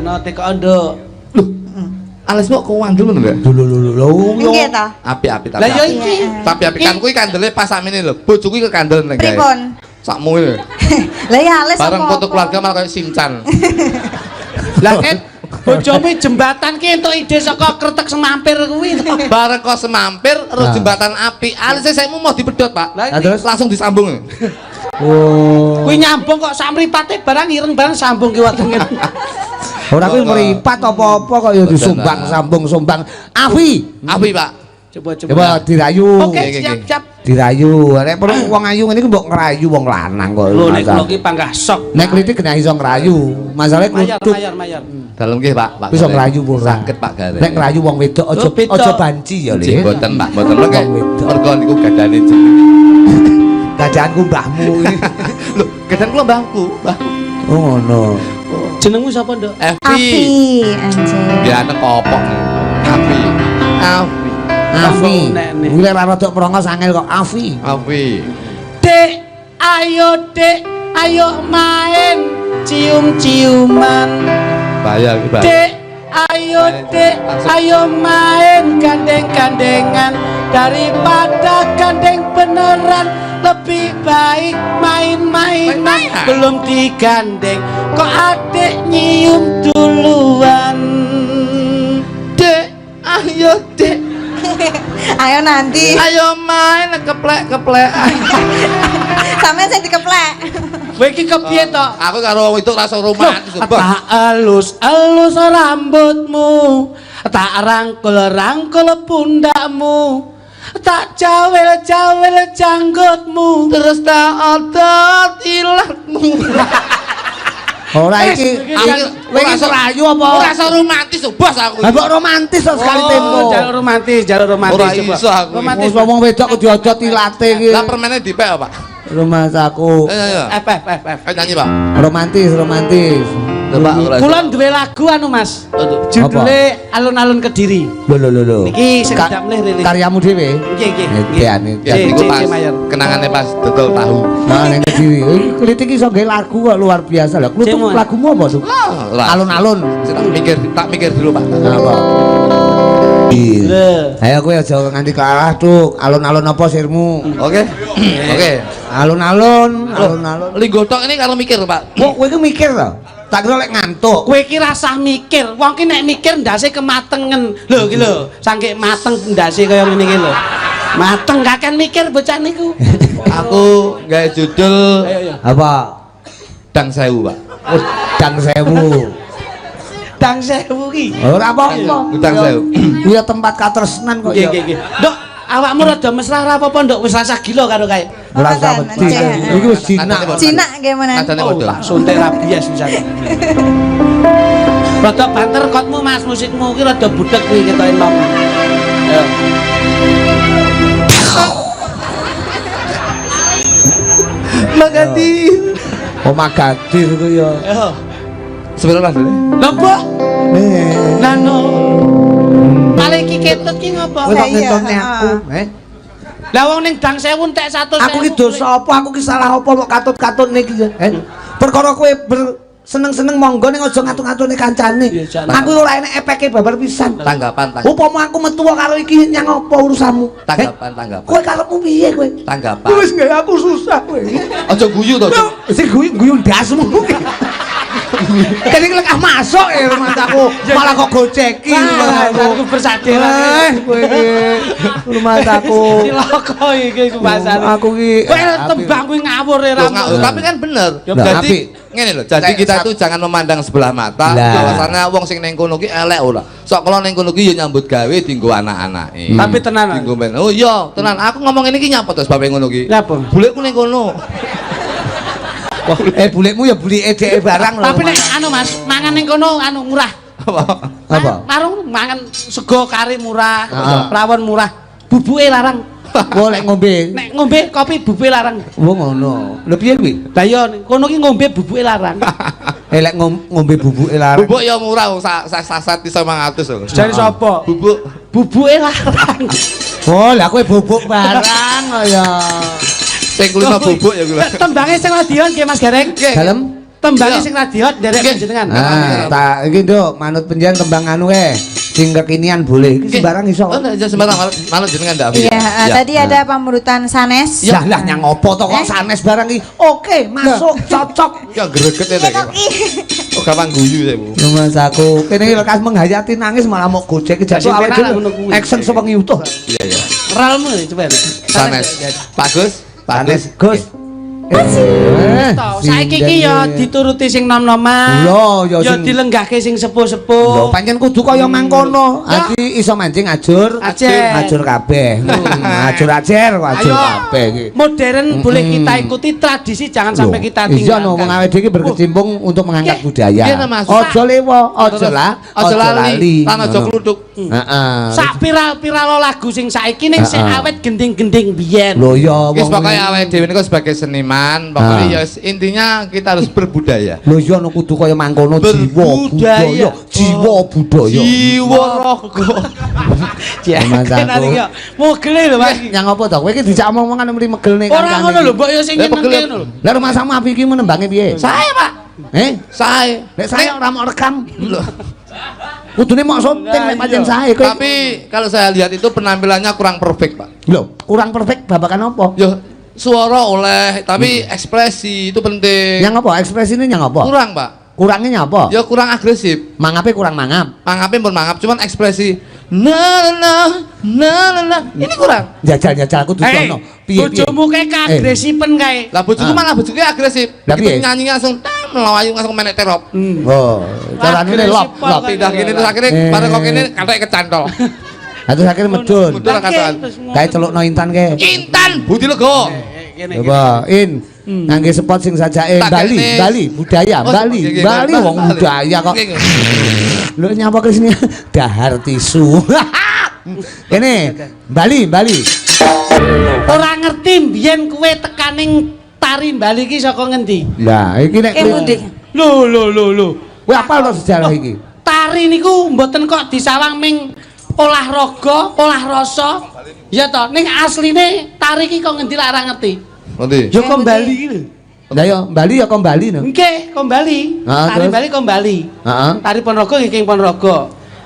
Ana tekok, Nduk. Loh. Alismu kok kuwandel ngono lho. Lho lho lho lho. Nggih ta? Apik-apik tapi. Lah ya apik. iki. Tapi apik kan kuwi kandele pas sakmene lho. Bojoku iki kekandel ning gawe. Pripun? Sakmu lho. Lah ya alis Bareng apa-apa. foto keluarga malah kayak Sinchan. Lah ket bojomu jembatan ki entuk ide saka kretek semampir kuwi to. Bareng kok semampir terus Nah. jembatan api. Alise sakmu mau dipedhot, Pak. Lah Lah terus? Langsung disambung. Oh. Kuwi nyambung kok sak mripate barang ireng barang sambung ki wetenge. Ora kuwi mripat apa-apa kok ya disumbang Betul. sambung-sumbang. Afi. Api, Pak. Coba coba. Coba dirayu. Oke, Oke, siap oke. siap. Dirayu. Nek perlu wong ayu ngene iki mbok ngrayu wong lanang kok. Lho nek kula ki panggah sok. Nek klitik kena iso ngrayu. Masalahe Mayar kluthuk mayar mayar. Dalem nggih, Pak. Pak. bisa Gareng. ngrayu apa ora? Saged, Pak Gareng. Nek ngrayu wong wedok aja Oh, beda. aja banci ya, Le. Nggih, mboten, Pak. Mboten mergo Wong wedok. mergo niku gadane jeneng. Gadaanku mbahmu iki. Lho, gadan kula mbahku, mbahku. Oh ngono. Jenengmu sapa, Nduk? Evi. Api, anjir. Ya nang kopok. Api. Api. Afi. Nek-nek. Kuwi lek rada prongos angel kok Afi. Api. Dek, ayo Dek, ayo main cium-ciuman. Bahaya iki, bahaya. Dek, ayo Dek, ayo main gandeng-gandengan daripada gandeng beneran lebih baik main-mainan Main-mainan. belum digandeng kok adik nyium duluan. Dek, ayo Dek. Ayo nanti. Ayo main keplek-keplek. Sampeyan sing dikeplek. Kowe iki kepiye to? Aku karo wong itu rasa romantis, Bos. Tak elus-elus rambutmu, tak rangkul-rangkul pundakmu, tak jawel-jawel janggutmu. Terus tak odot ilatmu. Ora iki Aku kowe iki ngrayu apa? Ora iso romantis, Bos aku. Lah kok romantis kok sekali tempo. Oh, jalur romantis, jalur romantis. Ora coba. iso aku. Romantis. Wis wong wedok kok diodot ilate iki. Lah permennya dipek apa, Pak? Rumah aku. Ayo, ayo. F F F F. Ayo nyanyi, Pak. Romantis, romantis. Lho, Pak, ora iso. Kula duwe lagu anu Mas. Aduh. Judule Alun-alun Kediri. Lho lho lho lho. Niki sing tidak melih rilis. Karyamu dhewe? Nggih, nggih. Edan, Ya, C, niku C, pas C mayor. kenangane pas dodol tahu. Nah, ning Kediri. Klitik iso nggawe lagu kok luar biasa lho. Kluthuk Cek, lagumu apa, Su? Ora. Alun-alun. Saya tak mikir dulu, Pak. Apa? Iya. Lho. Ayo kowe aja nganti kalah, Tuk. Alun-alun apa sirmu? Oke. Oke. Alun-alun, alun-alun. Linggo tok ini kalau mikir, Pak. Kok kowe iki mikir to? Tak kira lek ngantuk. Kowe iki rasah mikir. Wong ki nek mikir ndase kematengen. Lho iki lho, saking mateng ndase kaya ngene iki lho. Mateng kakean mikir bocah niku. Aku gawe judul Ayo ayo. Apa? Dang Sewu, Pak. Dang sewu. Dang sewu ki. Ora apa-apa. Gudang sewu. Iya tempat katresnan kok Nggih ya. nggih nggih. Nduk, awakmu rada mesra ora apa-apa, Nduk, wis rasah gila karo kae. Ora usah Mboten, wedi. Cek. Iki wis jinak. Nadane padha. Jinak nggih menan. Nadane Oh, padha. tak suntik rabies pisan. Rada banter kotmu Mas, musikmu ki rada budek kuwi ketoke enom. Ayo. Makasih. Oh Magadir ku ya. Ayo. Sebenarnya Mas. Lho, Mbok. Eh. Lah no. Malah iki ketut ki ngopo? Kowe kok Iya, ngentone aku, eh? Lah wong ning Dang Sewu entek 100.000. Aku ki dosa apa, aku ki salah apa kok katut-katut niki ya? Eh? Perkara kowe seneng-seneng monggo ning aja ngatur-ngaturne kancane. Iya, jan. Aku ora enek epeke babar pisan. Tanggapan, tanggapan. Upama aku metu karo iki nyang apa urusanmu? Tanggapan, Eh? tanggapan. Kowe karepmu piye kowe? Tanggapan. Kowe wis gawe aku susah kowe. Aja guyu to. Aja. Sing guyu guyu ndasmu. Kene iki lekah masuk ya rumah aku. Malah kok goceki Wah, aku bersaderan. Eh, kowe iki rumah aku. Cilaka iki ku pasane. Aku ki Kowe tembang kuwi ngawur ya Loh, ra. tapi kan bener. Lah, Jadi apik. ngene lho, jadi kita itu jangan memandang sebelah mata Lah. bahwasane wong sing ning kono ki elek ora. Sok kalau ning kono ki ya nyambut gawe dienggo anak-anake. Tapi tenan. Dienggo men. Oh iya, tenan. Aku ngomong ini ki nyapa to sebabe ngono ki? Nyapa? Bulekku ning kono. Eh bulekmu ya bulike dhek barang lho. Tapi nek anu Mas, mangan ning kono anu murah. Apa? Apa? Warung mangan sego kari murah, Heeh. rawon murah. Bubuke larang. Wo lek ngombe. Nek ngombe kopi bubuke larang. Wo ngono. Lho piye kuwi? Lah iya kono ki ngombe bubuke larang. Eh lek ngombe bubuke larang. Bubuk ya murah wong sak sak sasat iso 500 lho. Jare sapa? Bubuk. Bubuke larang. Oh, lah kowe bubuk barang kok ya. Sing kulino bubuk ya kula. Tembange sing ladion nggih Mas Gareng. Nggih. Dalem? Tembange Iya. sing radi hot nderek Nggih. panjenengan. Ah, tak iki Nduk, manut panjenengan tembang anu kae. Sing kekinian boleh. Iki sembarang iso. Oh, iya, sembarang manut manut jenengan ndak. Iya, tadi ada pamurutan sanes. Lah lah nyang opo to kok Eh? sanes barang iki. Oke, masuk, cocok. Ya greget ya Iya iki. kok ki. Oh, gampang guyu saya, Bu. Mas aku, kene iki lekas menghayati nangis malah mau gojek jatuh Sing awake penak dhewe. ngono kuwi. Action sewengi utuh. Iya, iya. Ralmu coba. Sanes. Pak Gus, Pak Sanes, Gus. Gus. Eh, Saiki iki ya dituruti sing nom-noman. Lho, ya ya sing- dilenggahke sing sepuh-sepuh. Lho, pancen kudu kaya mangkono. Ya. Ati iso mancing ajur, Ajer. ajur kabeh. Ajur ajer, ajur Ayo. kabeh iki. Modern boleh kita ikuti, tradisi jangan sampai Lho, kita iya tinggalkan. no, wong awake dhewe iki berkecimpung untuk mengangkat Nggih. budaya. Iya, Mas. Aja lewa, aja lah, Aja lali, lan aja Ngono. kluduk. Heeh. Sak viral-viral lagu sing saiki ning sik Heeh. awet gending-gending biyen. Lho iya Wis wong. pokoke awake dhewe niku sebagai seniman, pokoknya Ah. ya intinya kita harus berbudaya. Lho iya no kudu kaya mangkono jiwa budaya, Berbudaya. jiwa budaya. Jiwa raga. Ya, Mas aku. Mogele lho Mas. Yang apa to? Kowe iki dijak omong-omongan mrene megelne Ora ngono lho, mbok yo sing Eh, nyenengke pegel. ngono lho. Lah rumah api iki menembange piye? Saya, Pak. Eh? Saya. Nek saya ora mau rekam. Lho. Kudune mok syuting Lah, nek pancen iya. sae kowe. Tapi kalau saya lihat itu penampilannya kurang perfect, Pak. Lho, kurang perfect babakan apa? Yo suara oleh, tapi ekspresi itu penting. Yang apa? Ekspresine yang apa? Kurang, Pak. Kurangnya apa? Ya kurang agresif. Mangape kurang mangap. Mangapnya pun mangap, cuman ekspresi na na na na na ini kurang. Jajal-jajal aku Hei, dudono. Piye piye? bojomu kae kagresipen kae. Lah bojoku Ah. malah bojoku agresif. Lah Begitu piye? nyanyi langsung tam melayu langsung menek terop. Oh, carane Agresif lop pol lop. kae. Pindah gini terus akhirnya Eh. bareng kok kene kathek kecantol. Lah terus akhirnya medun. Medun. Lah, kataan. terus ngono. Kae celukno Intan kae. Intan Budi Lego. Kene, Coba in ngangge spot sing sajake Tak Bali, kene. Bali budaya, Oh, Bali, oke, oke, Bali wong budaya kok. Oke, oke. Lho nyapa ke sini dahar tisu. Kene Bali, Bali. Ora ngerti mbiyen kowe tekaning tari Bali iki saka ngendi? Lah iki nek Ke pundi? Lho lho lho lho. Kowe apal to sejarah iki? Tari niku mboten kok disawang ming olahraga, olah rasa. Ya toh, ning asline tari iki kok ngendi lak ora ngerti. Nanti. Ya kok Bali iki lho. Lah yo Bali ya kok Bali no. Nggih, kok Bali. Ah, Tari terus? Bali kok Bali. Heeh. Tari Ponorogo nggih king Ponorogo.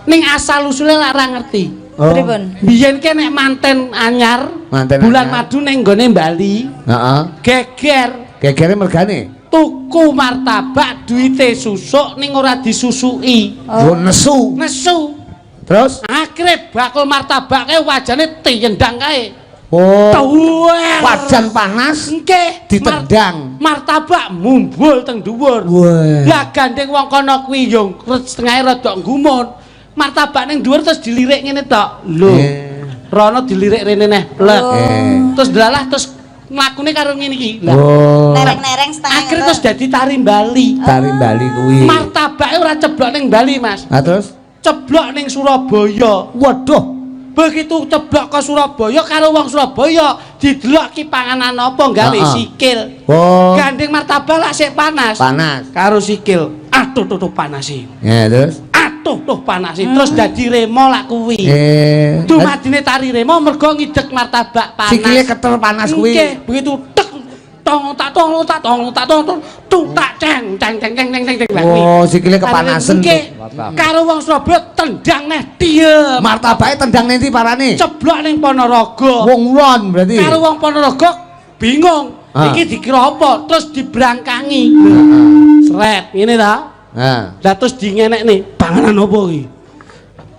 Ning asal usule lak ora ngerti. Oh. Pripun? Biyen ke nek manten anyar, Manten bulan anyar. madu ning nggone Bali, Heeh. geger Gegere mergane. tuku martabak duite susuk ning ora disusuki. Oh nesu. Nesu. Terus Akhire bakul martabak kae wajane tiyendang kae. oh Tuwer. wajan panas Nggih, ditendang. Martabak mumbul teng dhuwur. Wah. Lah gandeng wong kono kuwi yo setengahe rada gumun. Martabak ning dhuwur terus dilirik ngene tok. Lho. Eh. Rono dilirik rene neh, plek. Eh. Terus delalah terus mlakune karo ngene iki. Lah, Oh. Nereng-nereng setengah. akhire terus dadi tari Bali. Tari Bali kuwi. Martabake ora ceblok ning Bali, Mas. Ah terus Ceblok ning Surabaya. waduh Begitu ceblok ke Surabaya karo wong Surabaya didelok ki panganan apa gawe Heeh. sikil. Oh. Gandeng martabak lak sik panas. Panas. Karo sikil. Aduh tuh tuh panasi. Ya terus Aduh tuh panasi. Terus dadi remo lak kuwi. eh Dumadine tari remo mergo ngidek martabak panas. Sikile keter panas kuwi. Nggih, begitu tek tong tak tong tak tong tak tong tong tung tak ceng ceng ceng ceng ceng ceng ceng. Lah kuwi. Oh, sikile kepanasan. Nggih. Karo wong Surabaya tendang neh diem. Martabake tendang nanti parane. Ceblok ning Ponorogo. Wong lon berarti. Karo wong Ponorogo bingung. Ah. Iki dikira apa? Terus dibrangkangi. Sret, ngene ta? Nah. Lah terus dingenekne, panganan apa iki?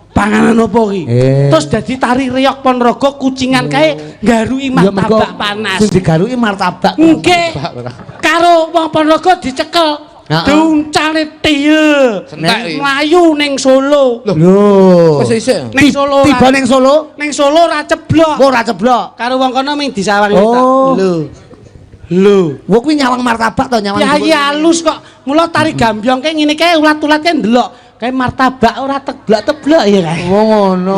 Panganan apa iki? Eh. Terus dadi tari reok Ponorogo kucingan kae nggaruki Ya mergo martabak panas. Sing digaruki martabak. Nggih. Karo wong Ponorogo dicekel. Heeh. Diuncalne tiye. Sentek iki. Mlayu ning Solo. Lho. Wis isih. Ning Solo. Tiba ning Solo, Ning Solo ora ceblok. ora ceblok. Karo wong kono ming disawang Oh. Lho. Lho. Wong kuwi nyawang martabak to nyawang. Ya iya halus kok. Mula tari gambyong kae ngene kae ulat-ulat kae ndelok. Kae martabak ora teblak-teblok ya kae. Wong ngono.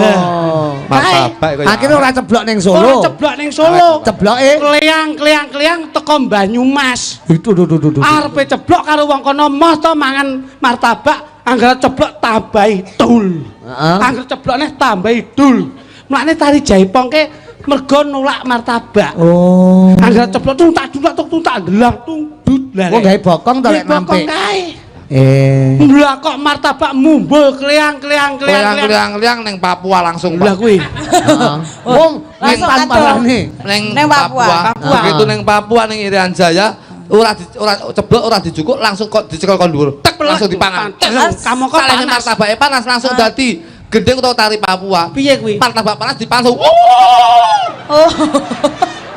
Martabak kaya. Akhirnya ora ceblok ning Solo. Ora ceblok ning Solo. Cebloke Kleang kleang kleang teko Banyumas. itu duh duh duh duh. Arepe ceblok karo wong kono moh to mangan martabak, anggere ceblok tambahi tul. Heeh. Anggere ceblok neh tambahi dul. Mulane tari jaipong ke Mergo nolak martabak. Oh. Angger ceblok tung tak dulak tung tung tak delang tung dut lah. Wong gawe bokong to lek Bokong nampik. kae. Eh. Lah kok martabak mumbul kleang kleang kleang Kleang kleang kleang neng Papua langsung, Lah Pak. kuwi. Heeh. Wong Langsung neng kado. parane. Neng Neng Papua. Papua. Begitu neng Papua neng Irian Jaya ora ceblok ora dijukuk langsung kok dicekel kon dhuwur. Tek langsung dipangan. Tek, kamu kok Salahnya panas. martabake panas langsung dadi gendeng utawa tari Papua. Piye kuwi? Martabak panas dipangan. Oh.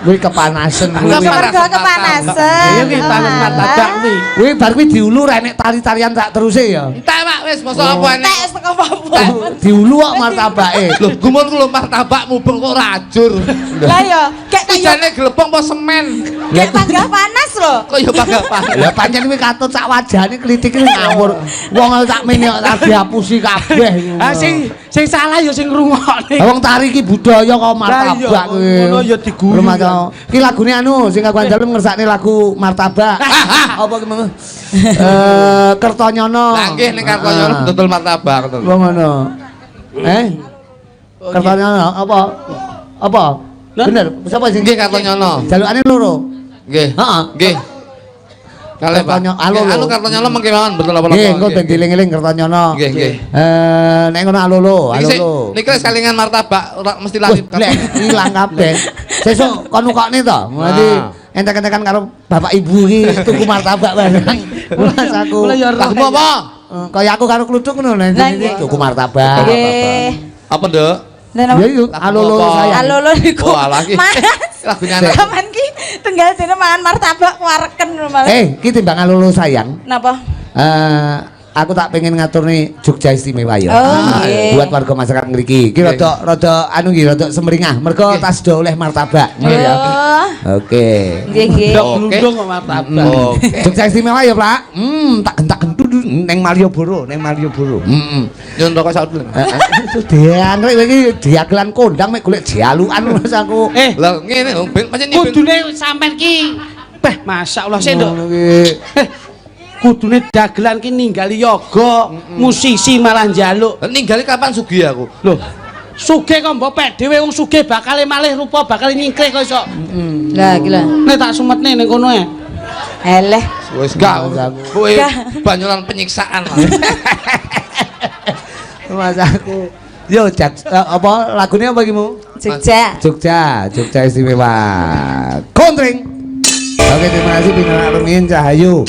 Kuwi kepanasan kuwi. Kepanasan. Mergo kepanasan. Iya kuwi panas martabak kuwi. Kuwi bar kuwi diulu ra enek tari-tarian sak teruse ya. Entek, Pak, wis mosok apa enek. Tek teko Papua. Diulu kok martabake. Lho, gumun ku lho martabak mubeng kok rajur. Lah ya, kek Iki jane glepong apa semen? kek panggah panas lho. Kok ya panggah panas. Lah pancen kuwi katut sak wajane klitik iki ngawur. Wong sak mene kok tak dihapusi kabeh. Ah sing sing salah ya sing ngrungokne. Lah wong tari iki budaya kok martabak Lah iya, kuwi. ngono ya diguyu. Rumah tau. Ki lagune anu sing aku andalem ngersakne lagu martabak. Apa ki mau? Kertonyono. Lah nggih ning Kartonyono Ah. dodol martabak ngono. Wong ngono. Eh? Kertonyono apa? Apa? Lah? Bener, sapa sing Nggih Kartonyono. Jalukane loro. Nggih. Heeh. Nggih. Kalih Pak. Alolo. Nggih, Anu Kartonyono mengke mawon betul apa-apa. Nggih, engko ben dieling-eling Kertonyono. Nggih, nggih. Nek ngono alolo, Niki sik- alolo. Niki wis kalingan martabak ora mesti Wah, lali. blek, ilang kabeh. Sesuk kon nukokne to. Nanti Ah. entek-entekan karo bapak ibu iki tuku martabak bareng. Mas aku. Kula ya roh. Lagumu apa? Kaya aku karo kluthuk ngono nek Lah, nggih. tuku martabak. Nggih. Apa, Nduk? Lah napa? Ya iya, Lagu alolo apa? sayang. Alolo niku. Oh, alah iki. Mas. Lagunya anak. Sampean ki tunggal dene mangan martabak wareken lho malah. Eh, iki timbang alolo sayang. Napa? Aku tak pengen ngaturne Jogja istimewa ya. Oh, nggih. Buat warga masyarakat ngriki. Iki rada rada anu iki rada semringah. Mergo Nggih. tas do oleh martabak. Ngono ya. Oh. Oke. Nggih, nggih. Ndok Oke. glundung kok martabak. Oke. Jogja istimewa ya, Pak. Tak gentak gentu neng Malioboro, neng Malioboro. Heeh. Nyun rokok sak dulu. Itu diangrek iki diagelan kondang mek golek jalukan Mas aku. Eh, Lah ngene lho, ben pancen ben- kudune sampean ki beh masyaallah sik, Nduk. Ngono ki. Kudune dagelan ki ninggali yoga, musisi malah njaluk. Lah, Ninggali kapan sugih aku? Loh, sugih kok mbok pek dhewe wong sugih bakale malih rupa bakale nyingkrih kok iso. Lah iki lho. Nek tak sumetne ning kono e. Eleh. Wis gak Mas aku. kowe Gak. banyolan penyiksaan lah. Mas aku. Yo jak, apa lagune apa iki mu? Jogja. Jogja, Jogja istimewa. Kontring. Oke, terima kasih Binarak Rumiyin Cahayu.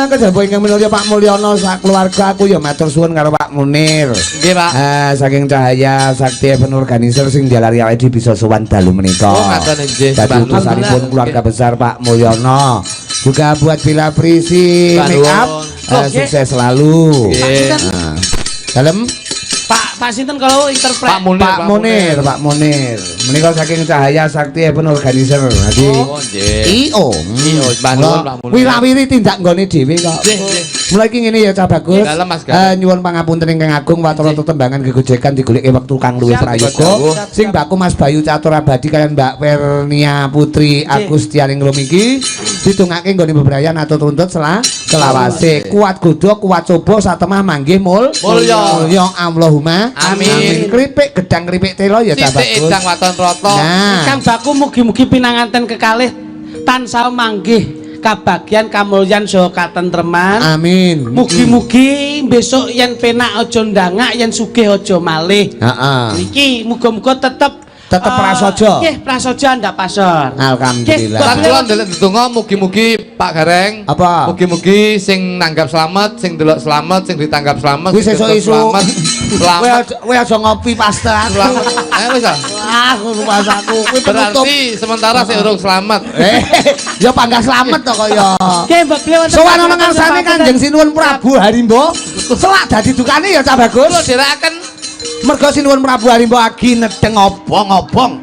Kejaba ingkang minulya Pak Mulyono sak keluarga aku ya matur suwun karo Pak Munir. Nggih, Pak. Saking Cahaya Sakti Event Organizer sing dialari awake dhewe bisa sowan dalu menika. Oh, ngaten nggih, Dadi Mbah Nun. utusanipun keluarga besar Pak Mulyono. Juga buat Bila Prisi Mbah make up Nun. Nggih. sukses selalu. Nggih. Nah. Dalem Pak Pak sinten kalau interpret? Pak Munir, Pak Munir, Pak Munir. Menika saking Cahaya Sakti Event Organizer. Dadi Oh, nggih. IO. IO, Mbah Nuwun, Pak Munir. Wirawiri tindak nggone dhewe kok. Nggih, nggih. Mulai iki ngene ya Cah Bagus. Dalem, Mas Gareng. Nyuwun pangapunten ingkang agung watara tetembangan gegojekan digoleki wektu kang luwih Siap. prayoga. Siap. Sing baku Mas Bayu Catur Abadi kaliyan Mbak Pernia Putri Agustianingrum iki ditungake nggone bebrayan atau tuntut selawase. Kuat godha, kuat coba satemah manggih mul Mulya. Mulya Allahumma. Amin. Kripik gedang kripik telo ya Cah Sithik Bagus. edang waton rata. Nah. Kang baku mugi-mugi pinanganten kekalih tansah manggih kabagyan kamulyan saha katentreman. Amin. Mugi-mugi besok yen penak aja ndangak, yen sugih aja malih. Heeh. Niki muga-muga tetep Tetep prasaja. Nggih, prasaja andhap pasor. Alhamdulillah. Lan kula ndelok ndedonga mugi-mugi Pak Gareng. Apa? Mugi-mugi sing nanggap slamet, sing delok slamet, sing ditanggap slamet, Kuwi sing sesuk dodol isu. slamet. Kowe Slamet. aja kowe aja ngopi paste aku. Slamet. Eh wis ah. Wah, aku aku kuwi penutup. Berarti sementara sik urung slamet. Eh, ya panggah slamet to kaya. Nggih, Mbak Beli wonten Sowan ana ngarsane Kanjeng Sinuwun Prabu Harimba. Selak dadi dukane ya Cah Bagus. Kula dherekaken Mergo Sinuwun Prabu Harimba agi nedeng obong-obong.